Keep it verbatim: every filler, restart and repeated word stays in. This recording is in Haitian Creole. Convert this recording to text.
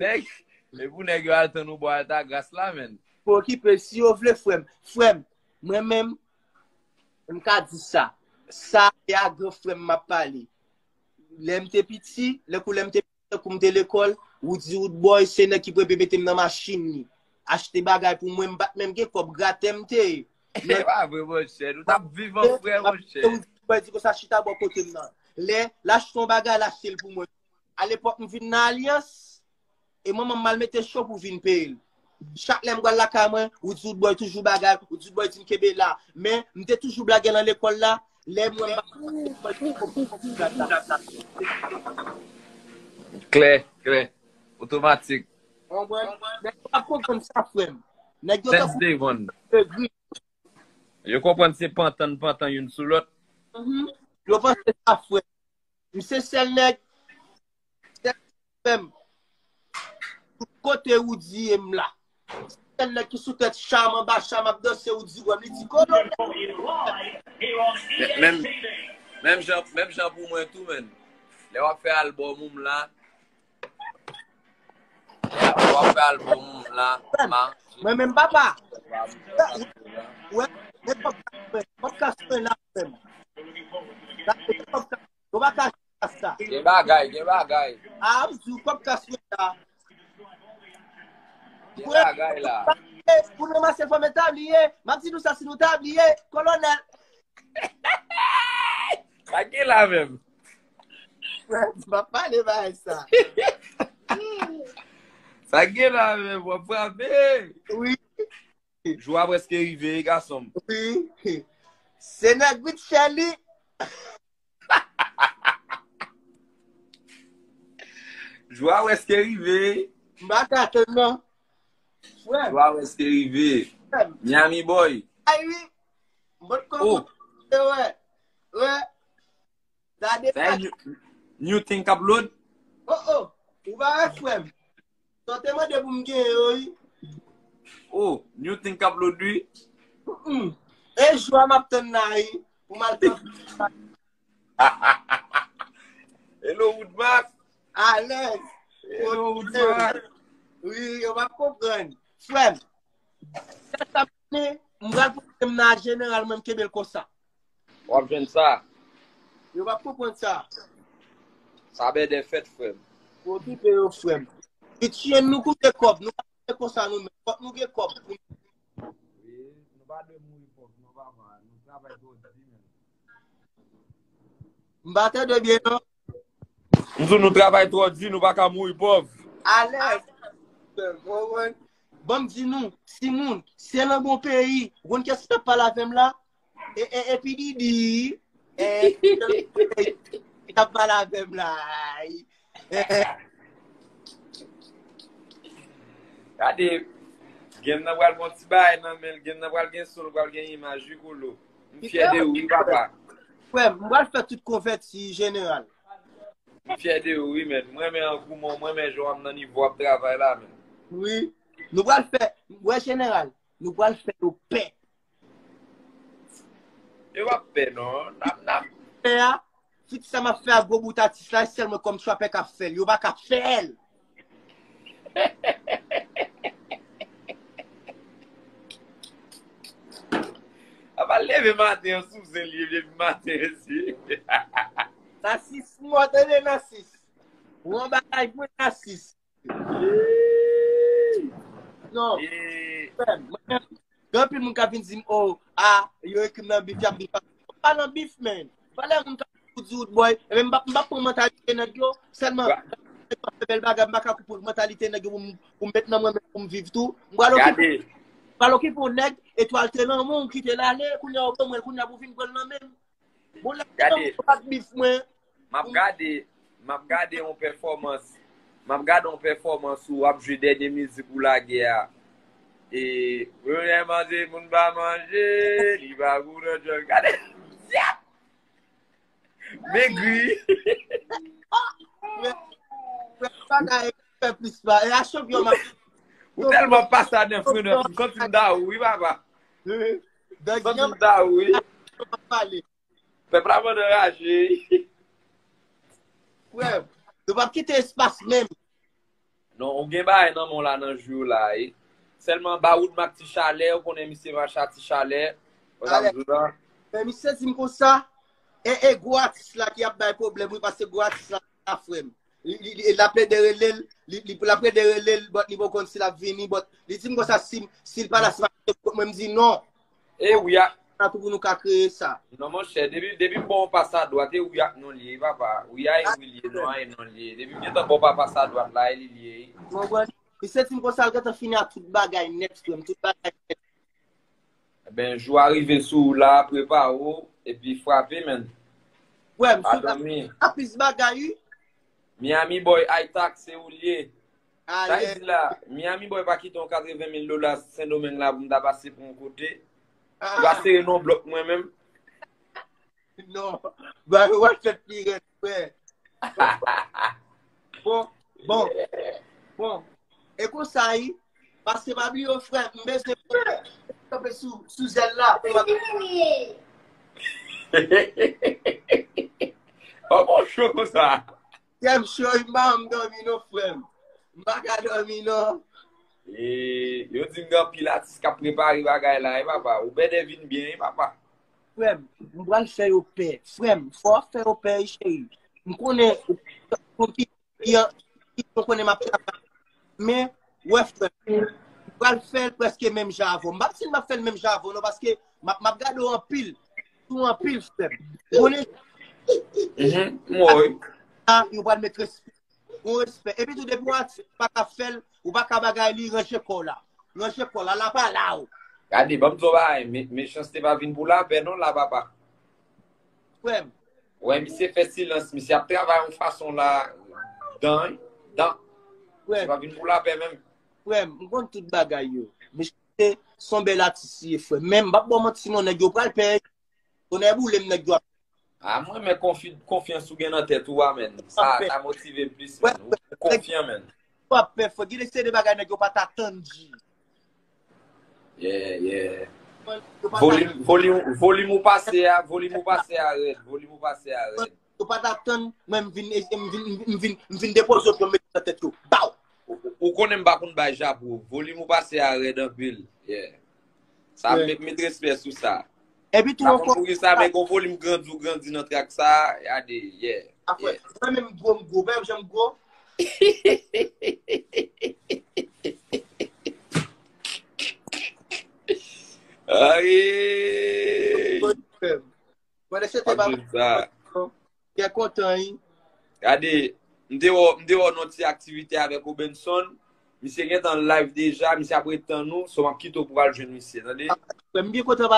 Nèg, e pou nèg yo al tann ou bò Altagras la, menn. Pou okipe, si yo vle, frè m. Frè m, mwen menm, m ka di sa. Sa, e a gran frè m m ap pale. Lè m te piti, lè kou lè m te piti, tankou m te lekòl, Woody Woodboy, se nèg ki premye mete m nan machin li. Achte bagay pou mwen, m pa t menm gen kòb, gratè m te ye. E pa vre, monchè. Nou t ap viv an frè, monchè. Woody Woodboy di konsa, chita bò kote m nan. Lè l achte yon bagay, l achte l pou mwen. Alepòk, m vin nan Alyans, e manman m al mete cho pou vin peye l. Chak lè m pral lakay mwen, Woody Woodboy toujou bagay, Woody Woodboy di m kenbe la. Men, m te toujou blagè nan lekòl la, lè mwen m pa Klè, klè. Otomatik. Konprann? Nèg yo pa konprann sa, frè m. Nèg yo Sense tankou Devon. egri. Yo konprann se pantan, pantan youn sou lòt. Mhm. Yo panse sa, frè m. M se sèl nèg, sèl frè m. Tout kote Woody ye m la. Sèl nèg ki sou tèt cha m, anba cha m ap danse, Woody wè m, li di, "Kolo, nèg." Menm, menm jan, menm jan pou mwen tou, menn. Lè w ap fè albòm ou m la, lè w ap fè albòm ou m la, ma. Mwen menm, papa. Wè, men kòb ka swen, kòb ka swen la, frè m. Gade, kòb ka, yo pa ka sa. Gen bagay, gen bagay. A, m di w, kòb ka swen la. Gen bagay la. Pou nou ranmase fòm etabli ye, m ap di nou sa si nou ta bliye, kolonèl. Sa gen la menm. M ap pale bagay sa. Sa gen la menm, w ap frape. Wi. Jou a prèske rive, wi, gason m. Wi. Se nèg Richelle. Jou a prèske rive. M pa ka tann non. Frè m. Jou a prèske rive. Miami boy. Ay wi. M pot kòmanse wè. Wè. Sa de Sa e new, new thing k ap load? Oh, oh. Ou pa wè, frè m? Sa w te mande pou m genyen yo, wi. Oh, new thing k ap load, wi. Mm. E jou a m ap tann la, wi. Pou m al tann. Hello, Woodmark. Alèz. Hello, Woodmark. Wi, yo p ap konprann. Frè m, sèt ap vini, m pral poze m nan jeneral, mwen m kenbe l konsa. W ap jwenn sa. Yo p ap konprann sa. Sa bèdè fèt, frè m. Okipe yo, frè m. Li tiye nou koute kòb. Nou pa fè konsa nou menm. Fòk nou gen kòb. Wi, nou pa dwe mouri pòv, non, papa. Nou travay twò di, menm. M pa tande byen, non. M di w nou travay twò di, nou pa ka mouri pòv. Alèz. Bon, bon. Ban m di nou, timoun, se nan bon peyi. Ou konn kiyès k ap pale avè m la? E, e, e P Diddy. E, k ap pale avè m la. E, Gade, Game nan pral gon ti bagay nan men l, Game nan pral gen son, pral gen imaj, wi, Kolo. M fyè de ou, wi, papa. Frè m, m pral fè tout konvèti jeneral. M fyè de ou, wi, men. Mwen renmen angouman, mwen renmen jan w ap nan nivo w ap travay la, men. Wi. Nou pral fè, wè jeneral, nou pral fè yo pè. Yo p ap pè, non. N ap, n ap. Pè a, tout sa m ap fè a gwo bout atis la, e sèlman kòm trapè k ap fè l. Yo pa ka fè l. Apa leve maten an sou zen li ye, depi maten an si. Nasis mò, tande Nasis. Ou an bagay vre Nasis. Non. Frè m, mwen, gen anpil moun k ap vin di m, "Oh, ah, yo ekri m nan bif, y ap bif." Pa nan bif, men. Pa lè moun k ap di Woodboy, e men m p ap, m p ap pran mantalite nèg yo, sèlman, bèl bagay, m pa ka pran mantalite nèg yo pou m, pou m met nan mwen menm pou m viv tou. M pral okipe, m pral okipe yon nèg, etwal te lanmou, ou kite l ale, kounye a ou ban mwen l, kounye a pou vin pran l nan men m. Bon, lè m pa t bif mwen. M ap gade, m ap gade yon pèfòmans, m ap gade yon pèfòmans ou ap jwe dènye mizik ou lage a. E, premye manje, moun pa manje, li pa gou nan djòl. Gade, megri. Fè plis pa, e a chanpyon m ap. Ou tèlman pase a nèf minit, m santi m da ou, wi, papa. M santi m da ou, wi. Pèp la mande raje. Frè, nou p ap kite espas menm. Non, ou gen bagay nan men w la nan jou yo la, e. Sèlman Bawoud Mak Ti Chalè, ou konnen misye mache a Ti Chalè. Wè sa m di w la? Men misye di m konsa, e, e gwo atis la ki ap bay pwoblèm, wi, paske gwo atis la, la frè m. Li, li, li, l ap plede rele l, li, li, l ap plede rele l, but li poko konn si l ap vini, but li di m konsa si, si l pa la, si pa mwen m di non. E wi a. Sa tou pou nou ka kreye sa. Non, monchè, depi, depi m ba w pas a dwat, e wi ak non l ye, papa. Wi a, e wi l ye, non a, e non l ye. Depi m gentan ba w pa pas a dwat la, e li l ye. Konprann? Misye di m konsa, l gentan fini ak tout bagay nèt, frè m, tout bagay nèt. Ebyen, jou a rive sou ou la, prepare w, epi frape, menn. Frè m, sou la, a plis bagay, wi. Miami Boy, I-Tax, se ou l ye. Sa Ale. Di la, Miami Boy pa kite yon katreven mil dola Sendomeng la pou m ta pase pou yon kote. Ou ka sere non blòk mwen menm. Non. Ba yo wè tèt li rèd, frè. Bon, bon, bon. E konsa, wi. Paske pa bliye, frè, m bezwen kanpe sou, sou zèl la. Kòman w cho konsa? Kè m cho, wi, m pa janm dòmi non, frè m. M pa ka dòmi non. E, yo di m gen anpil atis k ap prepare bagay la, e papa. Ou bèdè vin byen, e papa. Frè m, m pral fè yo pè. Frè m, fò w ap fè yo pè, wi, cheri. M konnen, ou ki, ki, ki, ou konnen m ap travay. Men, wè, frè m, m pral fè l prèske menm jan avè w. M p ap di m ap fè l menm jan avè w, non, paske m ap, m ap gade w anpil. Sou anpil, frè m. Konnen Mhm, m wè, wi. Sa, yo pral met respè. Yon respè. Epi tou, depi yon atis pa ka fè l, ou pa ka bagay li, ranje kò w la. Ranje kò w la, la pa la w. Gade, ban m di w bagay, me- mechanste pa vin pou lapè non la, papa. Frè m, Wè, misye fè silans, misye ap travay yon fason la, dan, dan. Frè Misye m, pa vin pou lapè menm. Frè m, m konn tout bagay yo. Mechanste se yon bèl atis li ye, frè m. Men m p ap ba w manti non, nèg yo pral pè. Tonè boule m, nèg yo ap A, mwen renmen konfi- konfyans ou gen nan tèt ou a, menn. Sa, sa motive m plis, menn. Ou, ou konfyan, menn. Ou ap pè, frè. Gen de seri de bagay nèg yo pa t atann di. Yeah, yeah. Volim, volim, volim ou pase a, volim ou pase a rèd, volim ou pase a rèd. Yo pa t atann, mwen m vin, m vin, m vin, m vin, m vin depoze yo, m met nan tèt yo. Baw! Ou, ou konnen m pa konn bay chapo. Volim ou pase a rèd anpil. Yeah. Sa m met, met respè sou sa. Epi tou Sa ankò, konn pou sa, men gon volim grandi ou grandi nan trak sa, gade, yeah. Apre, mwen menm gwo m gwo, mwen janm gwo. Ay! Mwen se te pa Sa. Kè kontan, wi. Gade, m te wè, m te wè w nan ti aktivite avèk Obenson. Misye gentan live deja, misye ap ret tann ou, so m ap kite w pou w al jwenn misye, tande? M byen kontan